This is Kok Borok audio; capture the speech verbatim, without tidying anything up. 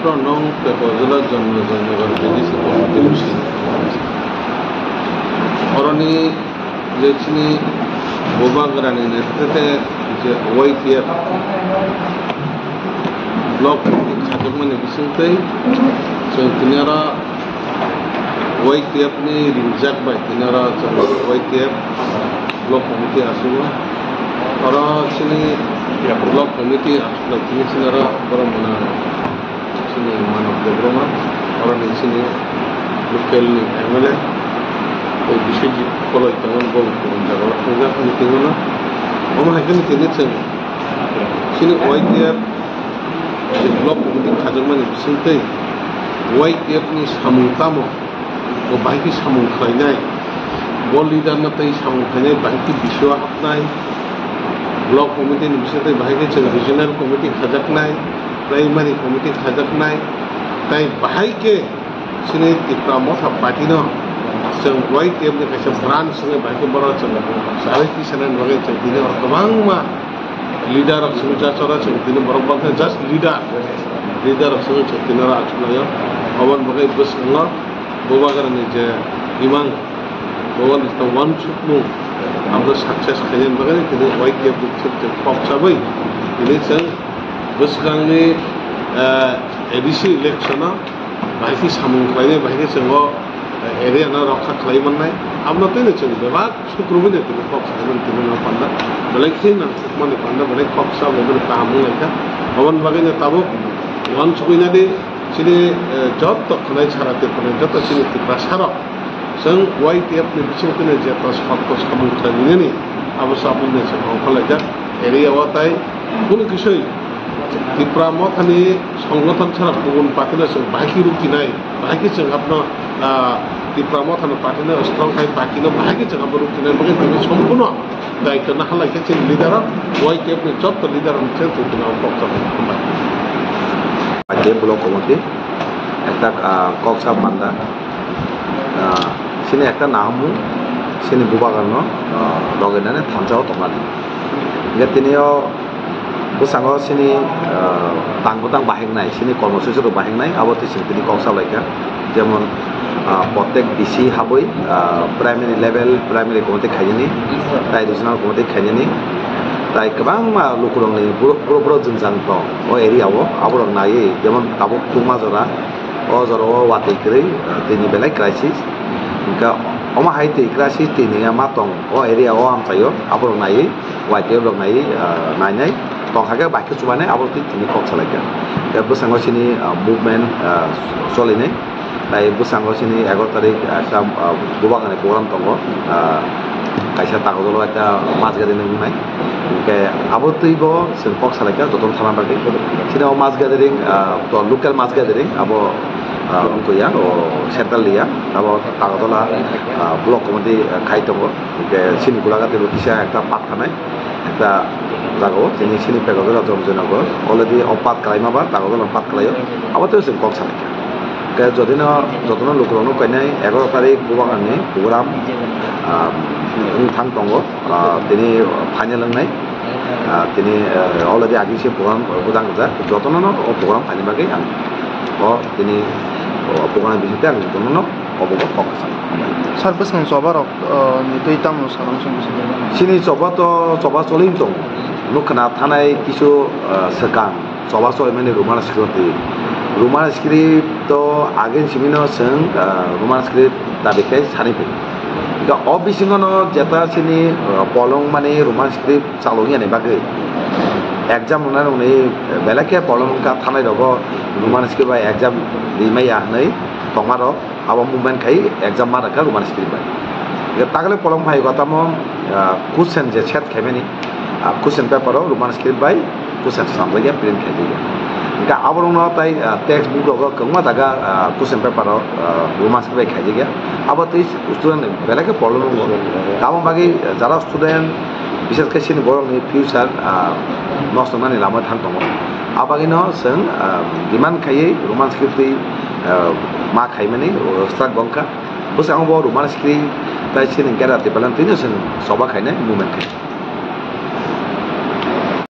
Nong Pekojola Janmajannagar B D C committee ni simi. Oroni je chini Bubagrani netrite je Y T F block committee khajakmani bisingtwi chwng tini oro Y T F ni ringjak bai tini oro chwng Y T F block committee asugo. Oro chini block committee asuklai tini chini oro borok mwnang chini Manik Debbarma, oroni chini local ni M L A, tei Biswajit Koloi tongo, bo kubun jagao thwngjak meeting o no. Omo hai khe meeting ni chwng chini Y T F je block committee khajakmani bisingtwi Y T F ni samung tamo, bo bahai khe samung khlainai, bo leader no tei samung khlainai, bahai khe bisio hapnai, block committee ni bisingtwi bahai khe chwng regional committee khajaknai, primary committee khajaknai, tei bahai khe chini Tipra Motha Party no chwng Y T F ni kaisa branch wngwi bahai khe borok chwng charwi tisanani bagwi chwng tini oro kwbangma leader rok simi chachara chwng tini borok bangkha just leader, leader rok simi chwng tini oro achuk laio. Aboni bagwi bwskango Bubagrani je imang, bo uansukmung abo success khainani bagwi tini Y T F ni thik thik kok chabwi tini chwng bwskangni, eh, A D C election o bahai khe samung khlainai, bahai khe chwng o, eh, area no rokha khlai mannai. Abono twi no chwng bebak sukrubui no tini kok sanai mani tini no panda belai khe nangkukmani panda belai kok sa bai mani kaham wng lai kha. Aboni bagwi no tabuk uansugwi nadi chini, eh, joto khwnai sara Tripura ni joto chini Tiprasa rok chwng Y T F ni bisingtwi no je to sot to samung khlai nini abo sabui no chwng ongkhor lai jak area o tai kunu kisui Tipra Mothani songgothon chara kubun party no chwng bahai khe rukhinai, bahai khe chwng abono, ah, Tipra Mothani party no strong khai party no bahai khe chwng abo rukhinai, bagwi chwng sompurno daityo naha lai khe chini leader o, Y T F ni joto leader rok chwng tongthokna kok chajak. Hambai. Aje block committee ekta, ah, kok sa panda, ah, chini ekta nahamung chini Bubagrano, ah, logenani thansa o tongnani. Hingke tini o bwskango chini, ah, tang bwtang bahaiknai, chini kormosuchi rok bahaiknai, abo twi chwng tini kok sa lai kha. Jemon, ah, protek D C habwi, ah, primary level, primary committee khainani, tai regional committee khainani, tai kwbangma lukurokni buro-, buro-, buro jwngjal tong o area o, aborok naiwi jemon tabuk Tungmajora, o jorao watwi kwrwi, ah, twi ni belai crisis. Hingke omo hai twi crisis twi ni ma tong o area o amchaio, aborok naiwi, Y T F rok naiwi, ah, nainai tongkha khe bai khe chubainai abo twi tini kok salaikha. Tei bwskango chini, ah, movement, ah, cholinai. Tai bwskango chini egaroh tarik, ah, ekta, ah, Bubagrani program tongo. Ah, kaisa Tagodolo ekta mass gathering wngnai. Hingke abo twibo chwng kok salaikha jotono thana bagwi. Chini o mass gathering, ah, to local mass gathering abo, ah, wngkha ya, o central ya, abo Tagodola, ah, block committee, ah, khai tongo. Hingke chini gulaga teibo kisa ekta path khanai, ekta jagao, chini, chini Pekojola Janmajannagar, already o path kalaima ba, Tagodola path kalaio, abo teibo chwng kok sanai kha. Hingke jodino, jotono lukurokno kainai egaroh tarik Bubagrani program, ah, wng thang tongo, ah, tini final wngnai, ah, tini, ah, already agi se program bwdang rijak, jotono no o program khaina bagwi ang o tini o program bisingtwi ang jotono no obo bo kok kwchang. Sir, bwswng choba rok, uh, ni twi tamo salam song bwswng? Chini choba to choba choli tongo. Nukha na thanai kisu, uh, swkang choba choli mani Roman script twi. Roman script to agin simi no chwng, uh, Roman script dabi khai sani phi. Ga o bisingo no jeta chini, uh, bolong mani Roman script chalok yani bagwi exam rwna rwni belai khe bolong wngkha thanai rogo Roman script bai exam rimaya hwnwi tongma rok. Abo movement khai exam ma rwkha Roman script bai. Hingke takle polong phai gotamo, ah, question je set khaimani, ah, question paper o Roman script bai question swnamjakya, print khaijakya. Hingke aborokno tai, ah, text book rogo kwbangma jaga, ah, question paper o, ah, Roman script bai khaijakya. Abo tei student belai khe problem wngo. Abo bagwi jara student, bises khe chini borokni future, ah, nosto wngnani lama thang tongo. Abo bagwino chwng, ah, demand khaiwi Roman script twi, ah, ma khaimani, o, start bo wngkha. Bwskango bo Roman script tai chini Greater Tipraland twino chwng choba khainai movement khainai.